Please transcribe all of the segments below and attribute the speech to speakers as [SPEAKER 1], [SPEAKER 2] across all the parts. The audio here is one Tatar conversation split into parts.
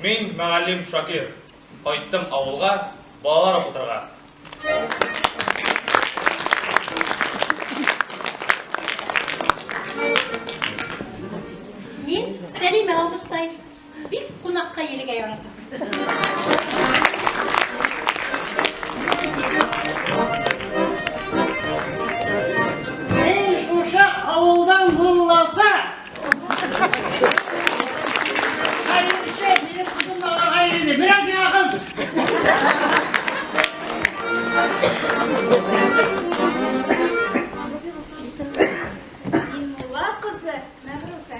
[SPEAKER 1] Мин мөгаллим Шакир. Кайттым авылга балалар укытырга.
[SPEAKER 2] Мин Сәлимә абыстай. Бик кунакка йөрергә яратам.
[SPEAKER 3] Мин шушы авылдан мулласы. Хәерче, минем кызым да аларга йөрде. Менә сиңа кыз.
[SPEAKER 4] Мин мулла кызы Мәгърүфә.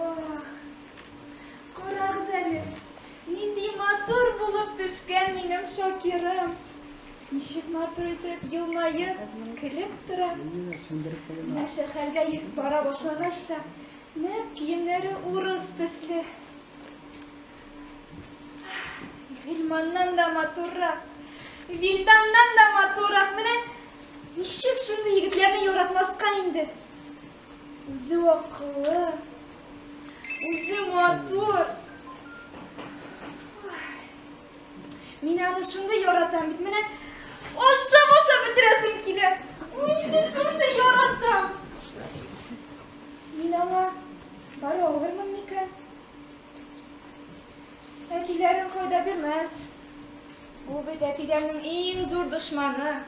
[SPEAKER 4] Ох, карагыз әле, нинди матур булып төшкән минем Шакирым. Ничек матур итеп елмаеп, көлеп тора. Менә шәһәргә бара башлагач та, нәкъ киемнәре урыс төсле. Гыйльманнан да матуррак, Вилданнан да матуррак. Менә ничек шундый егетләрне яратмаска инде? Үзе акыллы, үзе матур. Мин аны шундый яратам бит. Менә ашап-ашап бетерәсем килә. Мин шундый яратам. Мин аңа бара алырмын микән? Әтиләрең файда бирмәс. Ул бит әтиләрнең иң зур дошманы.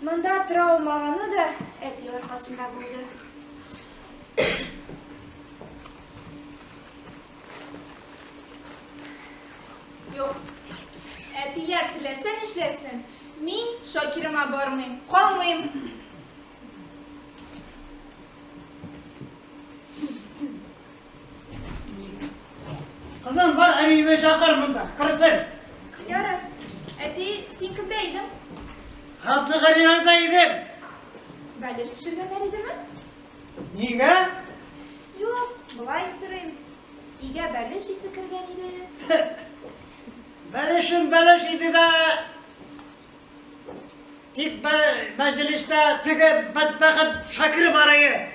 [SPEAKER 4] Монда тора алмаганы да әти аркасында булды. Юк. Әтиләр теләсә нишләсен, мин Шакирыма бармыйм, калмыйм.
[SPEAKER 3] Кызым, бар әниемне чакыр монда, керсен.
[SPEAKER 4] Ярар. Әти, син кемдә идең?
[SPEAKER 3] Габдегалиләрдә идем.
[SPEAKER 4] Бәлеш пешергәннәр идеме?
[SPEAKER 3] Нигә?
[SPEAKER 4] Юк, болай сорыйм. Өйгә бәлеш исе кергән иде.
[SPEAKER 3] Бәлешем бәлеш иде дә, Тик мәҗлестә теге бәдбәхет Шакир бар иде.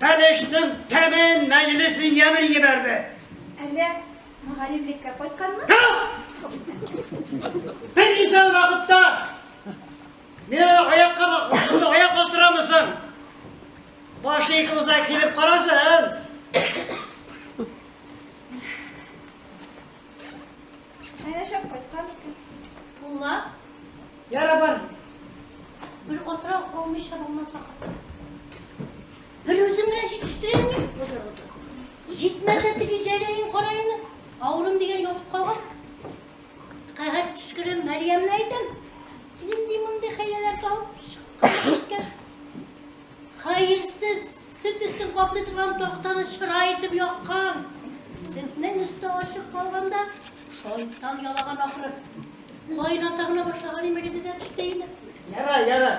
[SPEAKER 3] Бәлешнең тәмен, мәҗлеснең ямен җибәрде.
[SPEAKER 4] Әллә мөгаллимлеккә кайтканмы?
[SPEAKER 3] Бер исән вакытта мин аякка аяк бастырамысың? Башы ике булса килеп карасын.
[SPEAKER 4] Әнә шәп кайткан икән.
[SPEAKER 2] Мулла.
[SPEAKER 3] Яра бар.
[SPEAKER 2] Бер асрау алмыйча булмас ахыр. Бер үзем белән җитештерәм Утыр, утыр. Җитмәсә теге җәләен карайны. Авырым дигән ятып калган. Каһәр төшкере Мәрьямне әйтәм. Тегенди мондый хәйләләр табып чыккан икән. Хәерсез, сөт өстен каплый торган тактаны чыра итеп яккан. Сөтнең өсте ачык калганда, шайтан ялаган ахры. Кайната гына башлаган имәгеде дә төштә инде.
[SPEAKER 3] Яра, яра.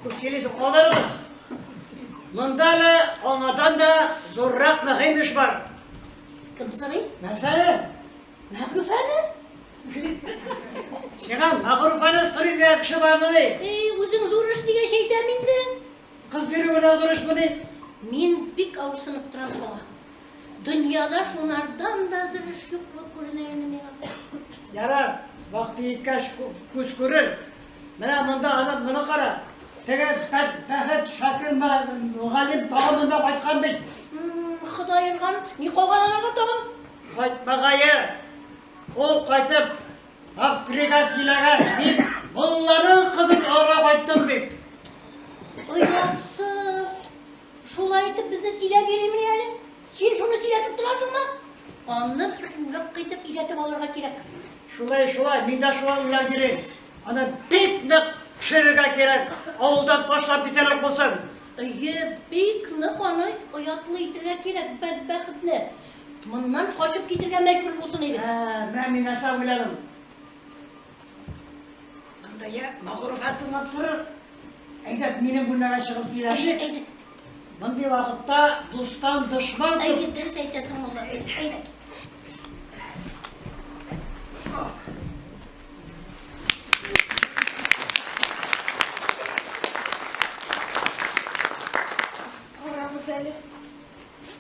[SPEAKER 3] Күп сөйлисең, алырбыз. Монда әле аңадан да зуррак мөһим эш бар.
[SPEAKER 2] Кем сорый?
[SPEAKER 3] Нәрсәне?
[SPEAKER 2] Мәгъруфәне?
[SPEAKER 3] Сиңа Мәгъруфәне сорый дигән кеше бармыни?
[SPEAKER 2] Эй, үзең зур эш дигәч әйтәм инде.
[SPEAKER 3] Кыз бирү генә зур эшмени?
[SPEAKER 2] Мин бик авырсынып торам шуңа. Дөньяда шунардан да зур эш юк кебек күренә инде миңа.
[SPEAKER 3] Ярар, вакыты җиткәч күз күрер. Менә монда аны моны кара. Теге бәхет Шакир мөгаллим тагын монда кайткан бит.
[SPEAKER 2] Ходай орган, ни калган аларга тагын?
[SPEAKER 3] Кайтмагае. Ул кайтып, Гаптригә сөйләгән, мин мулланың кызын алырга кайттым дип.
[SPEAKER 2] Оятсыз. Шулай итеп безне сөйләп йөримени әле? Син шуны сөйләтеп торасыңмы? Аны бер нык итеп өйрәтеп алырга кирәк.
[SPEAKER 3] Шулай, шулай, мин дә шулай уйлап йөрим. Аны бик нык пешерергә кирәк, авылдан ташлап китәрлек булсын.
[SPEAKER 2] Әйе, бик нык аны оятлы итергә кирәк, бәдбәхетне. Моннан качып китергә мәҗбүр булсын иде.
[SPEAKER 3] Ә, менә мин нәрсә уйладым. Монда я Мәгъруфә тыңлап торыр. Әйдә, минем бүлмәгә чыгып сөйләшик.
[SPEAKER 2] Әйдә.
[SPEAKER 3] Мондый вакытта дустан дошман күп.
[SPEAKER 2] Әйе, дөрес әйтәсең, мулла. Әйдә.
[SPEAKER 4] Карагыз әле.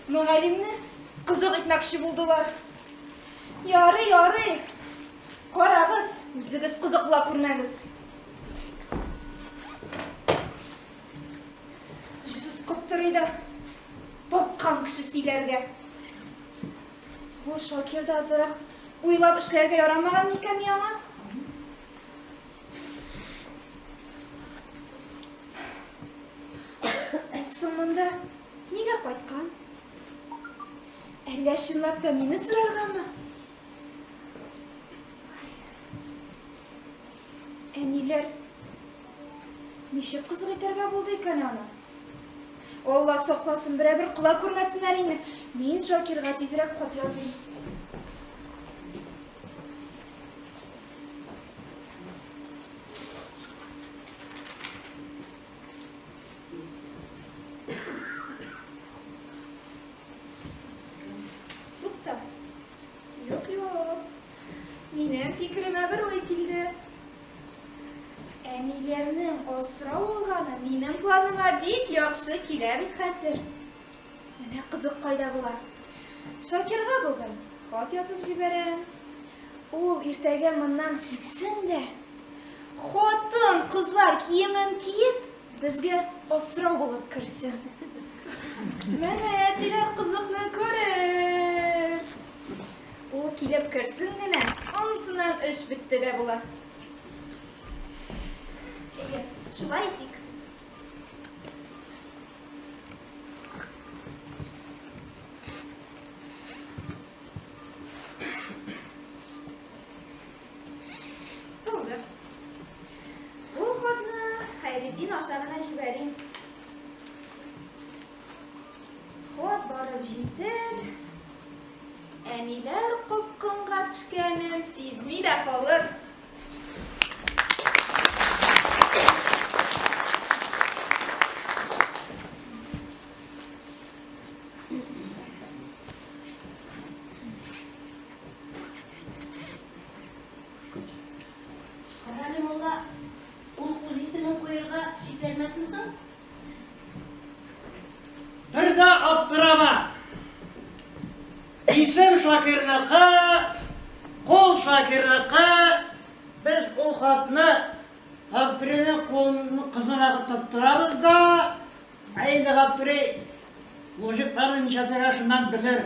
[SPEAKER 4] Мөгаллимне кызык итмәкче булдылар. Ярый, ярый. Карагыз, үзегез кызык була күрмәгез. Җүзез коптырый да тапкан кеше сөйләргә. Бу Шакир да азрак уйлап эшләргә ярамаган микән яңа? Соң монда нигә кайткан? Әллә чынлап та мине сораргамы? Әниләр ничек кызык итәргә булды икән аны? Алла сакласын, берәбер кыла күрмәсеннәр инде. Мин Шакирга тизрәк хат языйм. Тукта. Юк, юк. Минем фикеремә бер уй килде. Әниләрнең асрау алганы минем планыма бик яхшы килә бит хәзер. Менә кызык кайда була. Шакирга бүген хат язып җибәрәм. Ул иртәгә моннан китсен дә, хатын кызлар киемен киеп, безгә асрау булып керсен. Менә әтиләр кызыкны күрер. Ул килеп керсен генә, анысыннан эш бетте дә була. Әйе, шулай итик. Булды. Бу хатны Хәйретдин аша гына җибәрим. Хат барып җитер, әниләр капкынга төшкәнен сизми дә калыр.
[SPEAKER 2] Карале, мулла, ул үз исемен куерга шикләнмәсме соң?
[SPEAKER 3] Бер дә аптырама. Исем Шакирныкы, кул Шакирныкы. Без ул хатны Гаптринең кулын кызына тоттырабыз да, ә инде Гаптри мужикларны нишләтергә шуннан белер.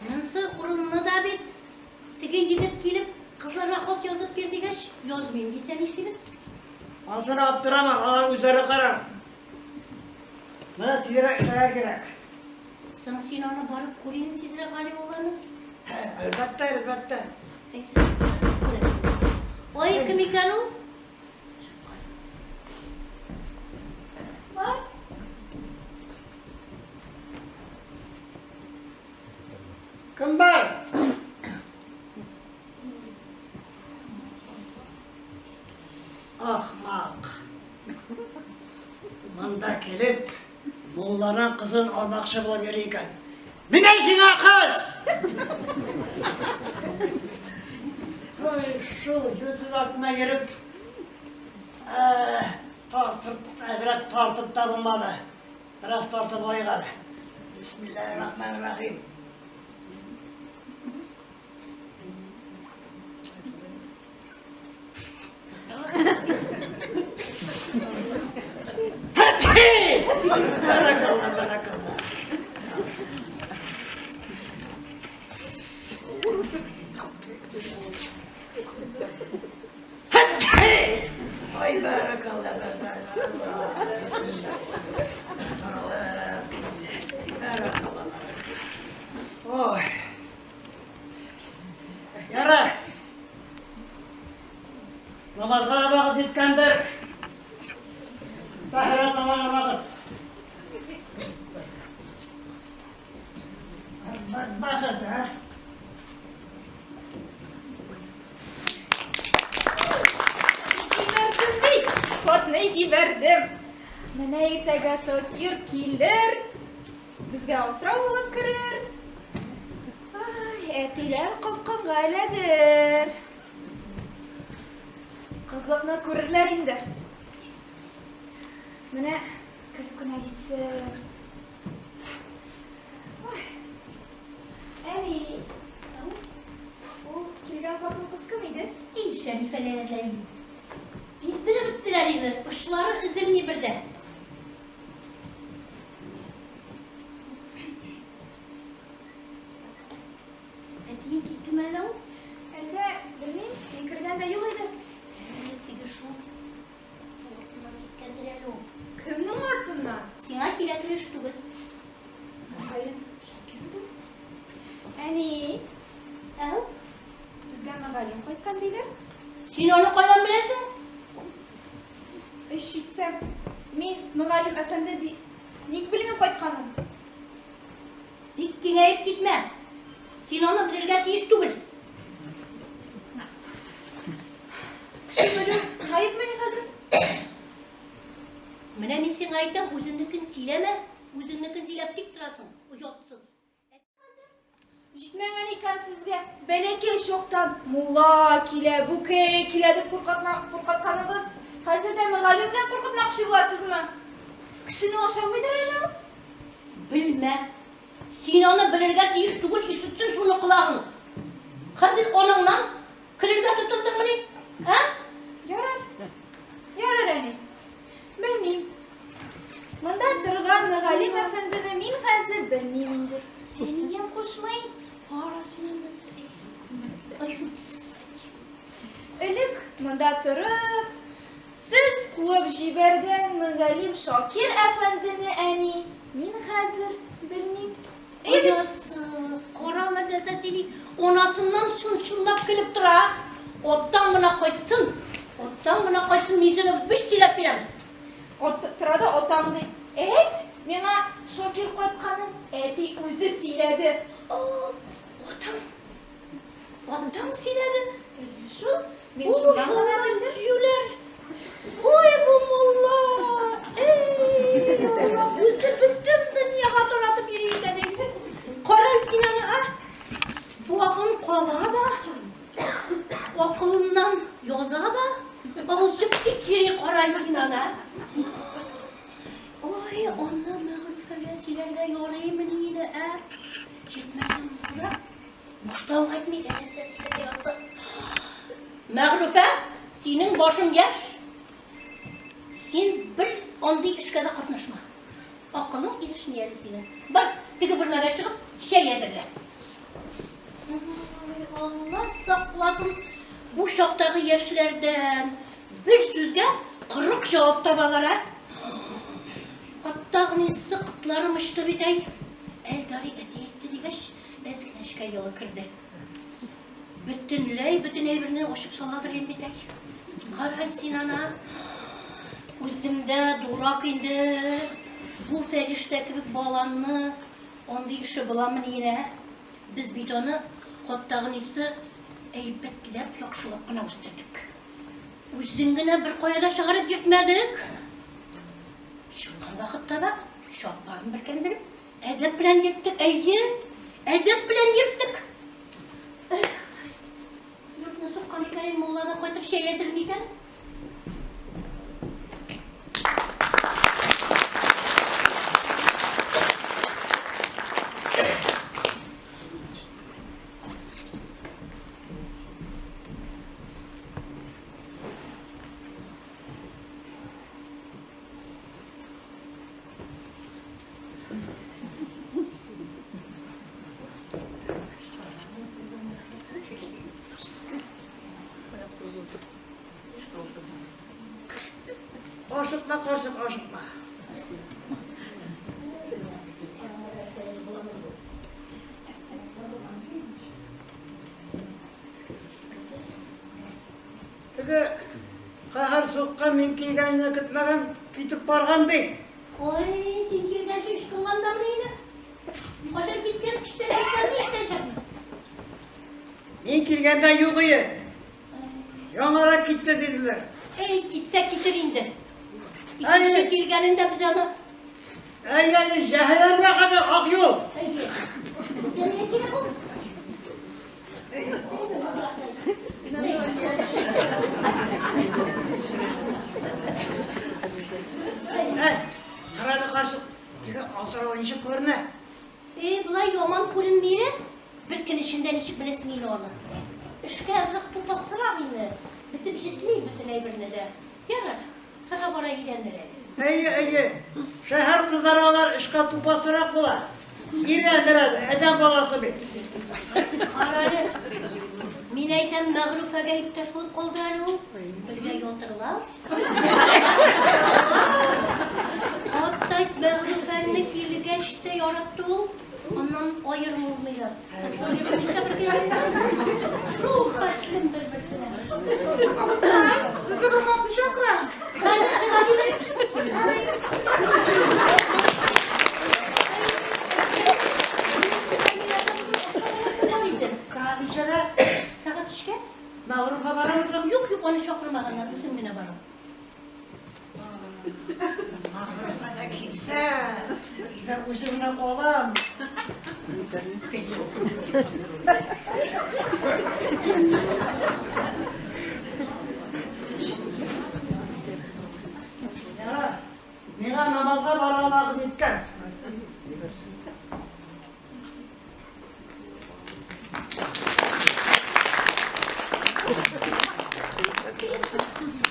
[SPEAKER 2] Монсы урынлы да бит. Теге егет килеп, кызларга хат язып бир дигәч, язмыйм дисә нишлибез?
[SPEAKER 3] Ансына аптырама, алар үзләре карар. Менә тизрәк эшләргә кирәк.
[SPEAKER 2] Соң син аны барып күр инде тизрәк, Галимулланы.
[SPEAKER 3] Әлбәттә, әлбәттә.
[SPEAKER 2] Ой, кем икән ул? Бар.
[SPEAKER 3] Кем бар? Ахмак. Монда килеп, мулланың кызын алмакчы булып йөри икән. Менә сиңа кыз! Ой, шул юнсез артына йөреп, тартып, әзрәк тартып та булмады. Бераз тартып алыйк әле. Бисмиллаһир-рахманир-рахим. Бәрәкалла, бәрәкалла. Бәхет, ә?
[SPEAKER 4] Җибәрдем бит! Хатны җибәрдем. Менә иртәгә Шакир килер, безгә асрау булып керер. Ай, әтиләр капканга эләгер. Кызыкны күрерләр инде. Менә кереп кенә җитсен. Ой. Әни, ул килгән хатын-кыз кем иде?
[SPEAKER 2] И, Шәрифәләр инде. Биздереп беттеләр инде, очлары өзелми бер дә. Әтиең киттеме әллә ул?
[SPEAKER 4] Әллә, белмим, мин кергәндә юк иде.
[SPEAKER 2] Ә, теге шул. Артыннан киткәндер әле ул.
[SPEAKER 4] Кемнең артыннан?
[SPEAKER 2] Сиңа кирәкле эш түгел.
[SPEAKER 4] Мөгаен, Шакирдыр. Әни,
[SPEAKER 2] Әү,
[SPEAKER 4] безгә мөгаллим кайткан диләр.
[SPEAKER 2] Син аны кайдан беләсең?
[SPEAKER 4] Эш җитсәм, мин мөгаллим әфәнде ди. Ник белмим кайтканын?
[SPEAKER 2] Бик киңәеп китмә. Син аны белергә тиеш түгел.
[SPEAKER 4] Кеше белү гаепмени хәзер?
[SPEAKER 2] Менә мин сиңа әйтәм, үзеңнекен сөйләмә. Үзеңнекен сөйләп тик торасың, оятсыз.
[SPEAKER 4] Җитмәгән икән сезгә. Бәләкәй чактан мулла килә, бүкәй килә дип куркытма, куркытканыгыз. Хәзер дә мөгаллим белән куркытмакчы буласызмы? Кешене ашамыйдыр әле ул.
[SPEAKER 2] Белмә. Син аны белергә тиеш түгел, ишетсен шуны колагың. Хәзер анаңнан көлергә тотындыңмыни? Ә?
[SPEAKER 4] Ярар. Ярар, әни. Белмим. Монда торган мөгаллим әфәндене мин хәзер белмим инде. Әнием кушмый.
[SPEAKER 2] Кара син аны нәрсә. Оятсыз.
[SPEAKER 4] Элек монда торып, сез куып җибәргән мөгаллим Шакир әфәндене әни, мин хәзер белмим. Әйе,
[SPEAKER 2] Оятсыз. Кара аны нәрсә сөйли. Анасыннан чын-чынлап көлеп тора. Оттан гына кайтсын. Оттан гына кайтсын, мин сине бер сөйләп бирәм.
[SPEAKER 4] От, тора да отам ди. Әйт, миңа Шакир кайтканын әти үзе сөйләде.
[SPEAKER 2] Атаң. Атаң сөйләде.
[SPEAKER 4] Әйе шул, мин
[SPEAKER 2] Ой,
[SPEAKER 4] шуннан гына белдем.
[SPEAKER 2] җүләр. Ой, бу мулла. Эй, Алла, үзе бөтен дөньяга таратып йөри икән. Кара әле син аны, а? Буагын кала да, акылыннан яза да, алҗып тик йөри, кара әле син аны, а? Ой, аны Мәгърифәгә сөйләргә ярыймыни инде, ә? Җитмәсә монысы да башта ук әйтми, әллә сөйләргә язды. Мәгърифә, синең башың яшь. Син бер андый эшкә дә катнашма. Акылың ирешми әле синең. Бар, теге бүлмәгә чыгып, чәй әзерлә. Ой, Алла сакласын, бу чактагы яшьләрдән бер сүзгә 40 җавап табалар, ә? Хатта гынысы котларым очты бит, әй. Әлдари әти әйтте дигәч, әз генә эчкә елы керде. Бөтенләй бөтен әйберне ачып саладыр инде бит, әй. Кара син ана. Үзем дә дурак инде. Бу фәрештә кебек баланы андый эше буламыни инде, ә? Без бит аны хаттагыныйсы әйбәтләп, яхшылап кына үстердек. Үзен генә бер кая да чыгарып йөртмәдек. Чыккан вакытта да чапан бөркәндереп, әдәп белән йөрттек. Әйе, әдәп белән йөрттек. Эх, йортны суккан икән, инде мулла да кайтып чәй әзерли икән.
[SPEAKER 3] Ашыкма, карчык, ашыкма. Теге каһәр суккан мин килгәнне көтмәгән, китеп барган ди.
[SPEAKER 2] Ой, син килгәнче өч көнгәндәмени инде? Кайчан киткән, кичтән киткән.
[SPEAKER 3] килгәндә юк ие. Яңарак китте диделәр.
[SPEAKER 2] Әй, китсә китер инде. Икенче килгәнендә без аны
[SPEAKER 3] Әй, әй, җәһәннәмгә кадәр ак юл.
[SPEAKER 2] Әйе. Безгә нигә кирәк ул?
[SPEAKER 3] Әй, карады карчык, теге асрау ничек күренә?
[SPEAKER 2] Эй, болай яман күренми дә. Бер көн эчендә ничек беләсең инде аны? Эшкә әзрәк тупасрак инде. Бетеп җитми бөтен әйберне дә. Ярар, тора-бара өйрәнер әле.
[SPEAKER 3] Әйе, әйе. Шәһәр кызлары алар эшкә тупасрак була. Өйрәнер әле, адәм баласы бит.
[SPEAKER 2] Кара әле, мин әйтәм, Мәгърүфәгә иптәш булып калды әле ул. Бергә ятырлар. Хатта Мәгърүфәне килгәч тә яратты ул. Аннан аерылмыйлар. Аерылмыйча бергә ятсаң, шул хәтлем бер-берсенә.
[SPEAKER 5] Абыстай, сезне бер хатын чакыра.
[SPEAKER 2] Хәзер чыга димәк.
[SPEAKER 3] Сәгать ничәдә?
[SPEAKER 2] Сәгать өчкә?
[SPEAKER 3] Мәгърүфә барамы соң?
[SPEAKER 2] Юк, юк, аны чакырмаганнар, үзем генә барам.
[SPEAKER 3] Мәгърүфә дә китсә, өйдә үзем генә калам. Ярар, миңа намазга барырга вакыт җиткән.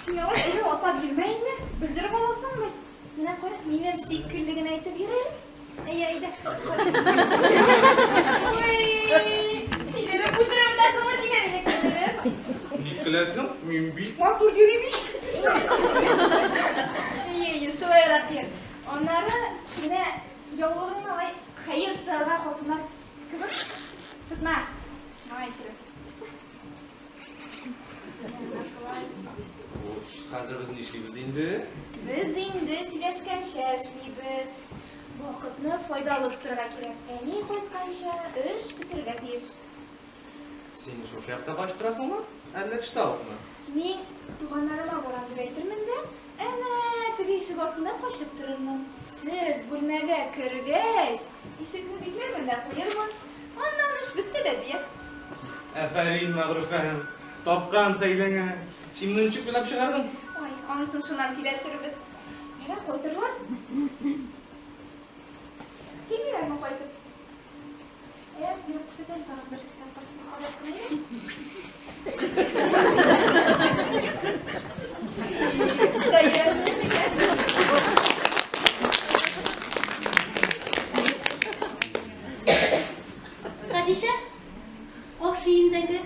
[SPEAKER 4] Син алай эре атлап йөрмә инде, белдереп аласың бит. Менә кара, минем шикелле генә әйтеп йөр әле. Әйе, әйдә. Ой, тилереп үтереп бетәсеңме дигән идек тилереп.
[SPEAKER 1] Ник көләсең? Мин бик матур йөрим ич.
[SPEAKER 4] Әйе, әйе, шулайрак йөр. Аннары менә яулыгыңны алай хәер сорарга хатыннар кебек тотма. Маңа әйттереп. Менә шулай.
[SPEAKER 1] Хуш, хәзер без нишлибез инде?
[SPEAKER 4] Без инде сөйләшкәнчә эшлибез. Вакытны файдалы тотарга кирәк. Әни кайтканча эш бетерергә тиеш.
[SPEAKER 1] Син шушы якта качып торасыңмы? Әллә эштә укмы?
[SPEAKER 4] Мин туганнарыма барам дип әйтермен дә, әнә теге ишек артында качып торырмын. Сез бүлмәгә кергәч, ишекне бикләрмен дә куермын. Аннан эш бетте дә дия.
[SPEAKER 1] Афәрин, Мәгърүфәм. Тапкан хәйләңә. Син моны ничек уйлап чыгардың?
[SPEAKER 4] Ой, анысын шуннан сөйләшербез. Менә кайтырлар. Килмиләрме кайтып? Ә, биреп күрсәтәм тагын бер тапкыр. Карап кына. Даян.
[SPEAKER 2] Хәдичә, аш өендәге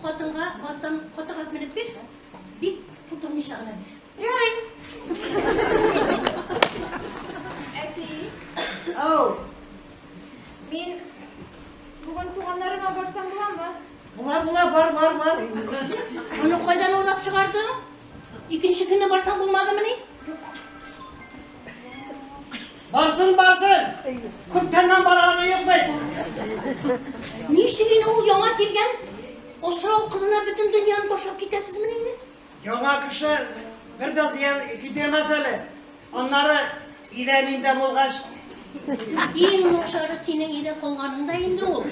[SPEAKER 2] хатынга астан катык менеп бир. Бик тутырмыйча гына бир.
[SPEAKER 4] Ярый. Әти,
[SPEAKER 3] Ау,
[SPEAKER 4] мин бүген туганнарыма барсам буламы?
[SPEAKER 3] була, була, бар, бар, бар.
[SPEAKER 2] Моны кайдан уйлап чыгардың? Икенче көнне барсаң булмадымыни?
[SPEAKER 3] Барсын, барсын. Күптәннән барганы юк бит.
[SPEAKER 2] Ничек инде ул яңа килгән асрау кызына бөтен дөньяны ташлап китәсезмени инде?
[SPEAKER 3] Яңа кеше бер дә зыян китермәс әле. Аннары өйдә миндә булгач,
[SPEAKER 2] Иң начары синең өйдә калганың да инде ул.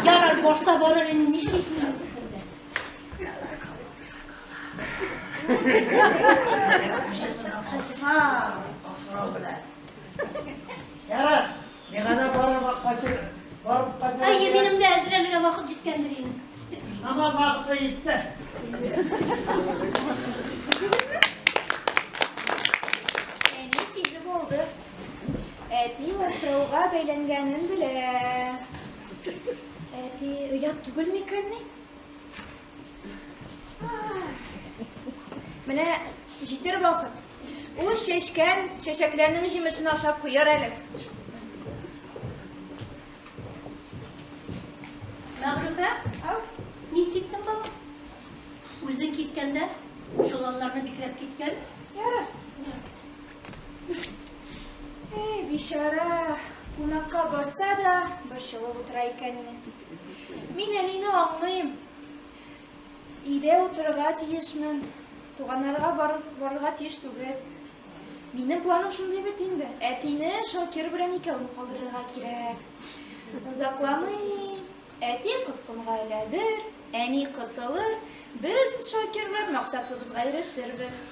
[SPEAKER 2] Ярар, барса барыр инде, нишлисең инде сез бергә?
[SPEAKER 3] үзем генә калсам, асрау белән. Ярар, миңа да барып кайтыр, барып кайтыр.
[SPEAKER 2] Әйе, минем дә әзерләнергә вакыт җиткәндер инде.
[SPEAKER 3] Намаз вакыты җитте.
[SPEAKER 4] Әни сизеп алды. Әти асрауга бәйләнгәнен белә. Әти оят түгел микәнни? Менә җитер вакыт. Ул чәчкән чәчәкләрнең җимешен ашап куяр әле.
[SPEAKER 2] Мәгърүфә,
[SPEAKER 4] Ау,
[SPEAKER 2] мин киттем балам. Үзең киткәндә чоланнарны бикләп киткән.
[SPEAKER 4] ярар. Эй, бичара, кунакка барса да, борчылып утыра икән. Мин әнине аңлыйм. Өйдә утырырга тиешмен. Туганнарга барырга тиеш түгел. Минем планым шундый бит инде. Әтине Шакир белән икәүне калдырырга кирәк. Озакламый әти капкынга эләгер, әни котылыр, без Шакир белән максатыбызга ирешербез.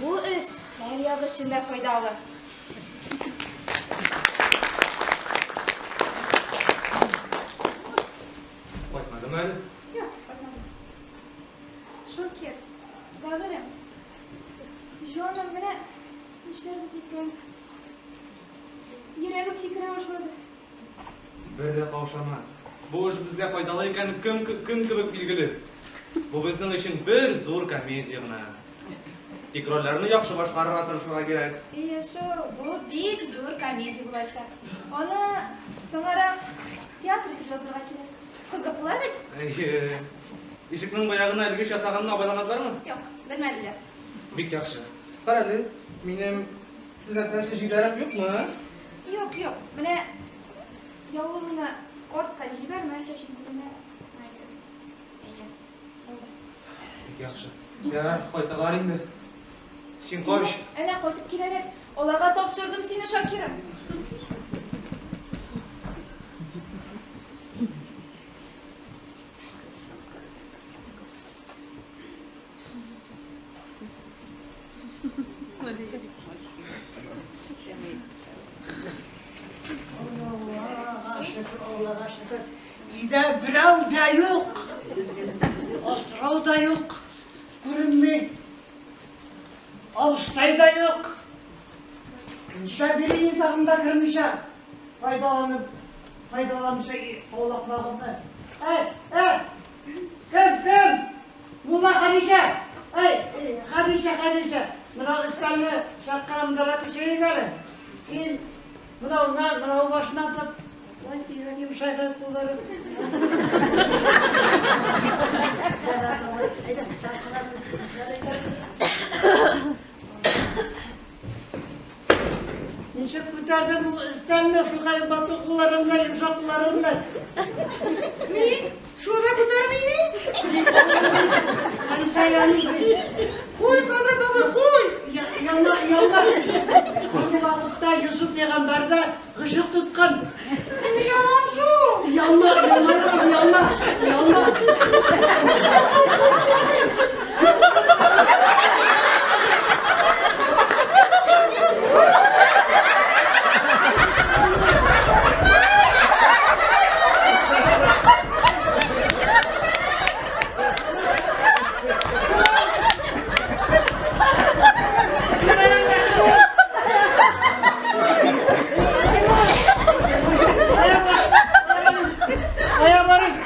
[SPEAKER 4] Бу эш һәр як өчен дә файдалы.
[SPEAKER 1] Кайтмадымы әле?
[SPEAKER 4] Юк, кайтмады. Шокер, бәгырем. Җаным, менә нишләрбез икән? Йөрәгем сикерә башлады.
[SPEAKER 1] Бер дә каушама. Бу эш безгә файдалы икән көн, көн кебек билгеле. Бу безнең өчен бер зур комедия гына. Тик рольләрне яхшы башкарырга тырышырга кирәк.
[SPEAKER 4] Ие шул, бу бик зур комедия булачак. Аны соңарак театр итеп язырга кирәк. Кызык була бит?
[SPEAKER 1] Әйе. Ишекнең баягына элгеч ясаганны абайламадылармы?
[SPEAKER 4] Юк, белмәделәр.
[SPEAKER 1] Бик яхшы. Кара әле, минем төзәтмәсе җирләрем юкмы?
[SPEAKER 4] Юк, юк. Менә яулыгыңны артка җибәрмә, чәчең күренә. Әйе. Булды.
[SPEAKER 1] Бик яхшы. Ярар, кайталар инде. Син карыш.
[SPEAKER 4] Әнә кайтып киләләр. Аларга тапшырдым сине, Шакирым.
[SPEAKER 3] Аллага шөкер, Аллага шөкер. Өйдә берәү дә юк. Асрау да юк. Күренми. Абыстай да юк. Нишләп йөри тагын да кермичә? Файдаланып, файдаланмыйча аулаклагымны. Әй, әй! Кем, кем? Мулла Хәдичә! Әй, Хәдичә, Хәдичә! Менә өстәлне чак кына мондарак күчерик әле. Син менә уннан, менә ул башыннан тот. Ой, тизрәк йомшайган кулларым. Әйдә, чак кына Ничек күтәрдем бу өстәлне шулкадәр батыр кулларым белән, йомшак кулларым белән.
[SPEAKER 5] Мин шуны да күтәрмим.
[SPEAKER 3] Хәнифә яни.
[SPEAKER 5] Куй, хәзрәт абый, куй.
[SPEAKER 3] Ялла, ялла. Бу вакытта Йосыф пәйгамбәр дә гышык тоткан.
[SPEAKER 5] Мин ялам шул.
[SPEAKER 3] Ялла, ялла, ялла, ялла. Ая барыйм.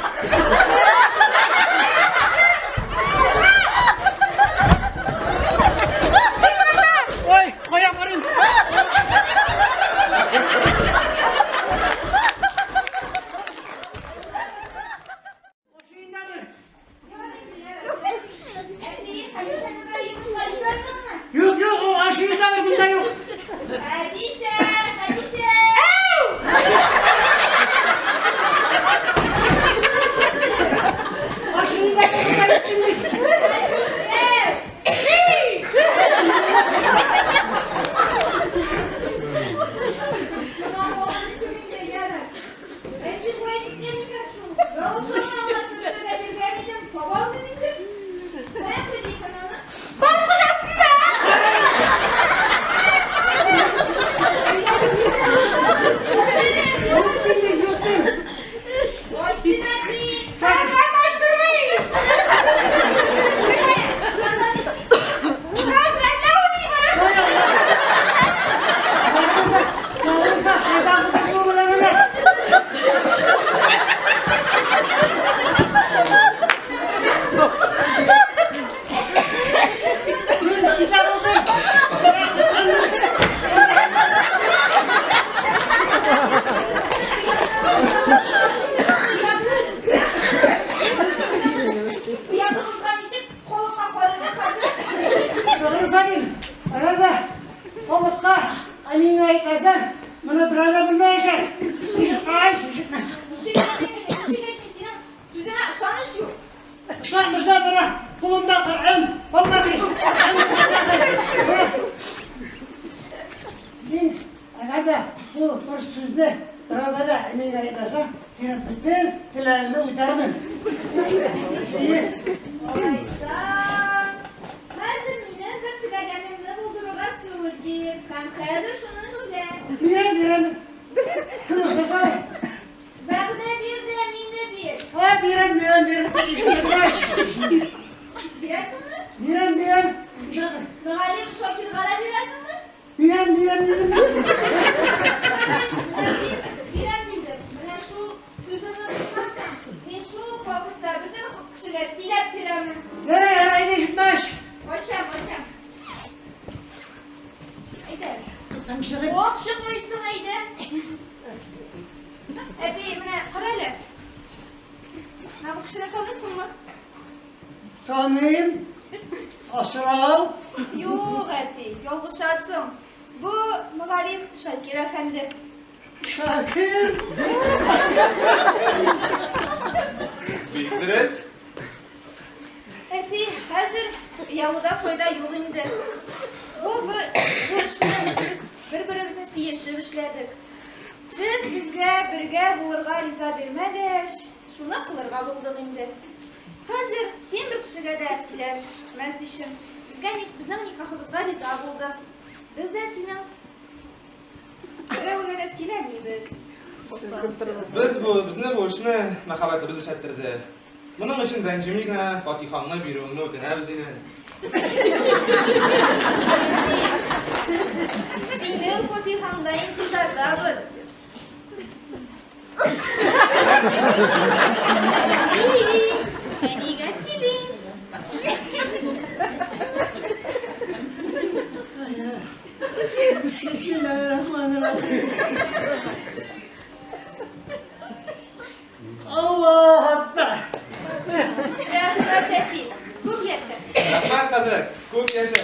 [SPEAKER 3] Әниеңә әйтмәсәң, синең бөтен теләгеңне үтәрмен. Ие.
[SPEAKER 4] Алайса, хәзер минем бер теләгәнемне булдыруга сүз бир. Һәм хәзер шуны эшлә.
[SPEAKER 3] Бирәм, бирәм. Кем сораса?
[SPEAKER 4] Вәгъдә бир дә мине бир.
[SPEAKER 3] Һа, бирәм, бирәм, бирәм.
[SPEAKER 4] Бирәсеңме?
[SPEAKER 3] Бирәм, бирәм.
[SPEAKER 4] Мөгаллим Шакирга да бирәсеңме?
[SPEAKER 3] Бирәм, бирәм, бирәм.
[SPEAKER 4] Менә син бирәм дидең. Менә шул сүзеңне тотмасаң, мин шул ук вакытта бөтен кешегә сөйләп бирәмен.
[SPEAKER 3] Ярай, ярай, әйдә, җитмәш.
[SPEAKER 4] Ачам, ачам. Әйдә.
[SPEAKER 3] Тыңшыгып.
[SPEAKER 4] Акча куйсың, әйдә. Әти, менә кара әле. Менә бу кешене таныйсыңмы?
[SPEAKER 3] Таныйм. Асрау.
[SPEAKER 4] Юк, әти, ялгышасың. Бу мөгаллим Шакир әфәнде.
[SPEAKER 3] Шакир.
[SPEAKER 1] Бик дөрес.
[SPEAKER 4] Әти, хәзер ялуда файда юк инде. Бу бу бу эшне үзебез бер-беребезне сөешеп эшләдек. Сез безгә бергә булырга риза бирмәгәч, шуны кылырга булдык инде. Хәзер син бер кешегә дә сөйләмәс өчен безгә безнең никахыбызга риза булдың. Без дә синең берәүгә дә сөйләмибез.
[SPEAKER 1] Без бу безне бу эшне мәхәббәтебез эшләттерде. Моның өчен рәнҗеми генә фатихаңны бирүеңне үтенәбез инде.
[SPEAKER 4] Синең фатихаңда интизардабыз. Әнигә сөйлим.
[SPEAKER 3] Бисмиллahirrahmanirrahim. Allahu Akbar.
[SPEAKER 4] Рәхмәт, әти. Күп яшә.
[SPEAKER 1] Рәхмәт, хәзрәт, күп яшә.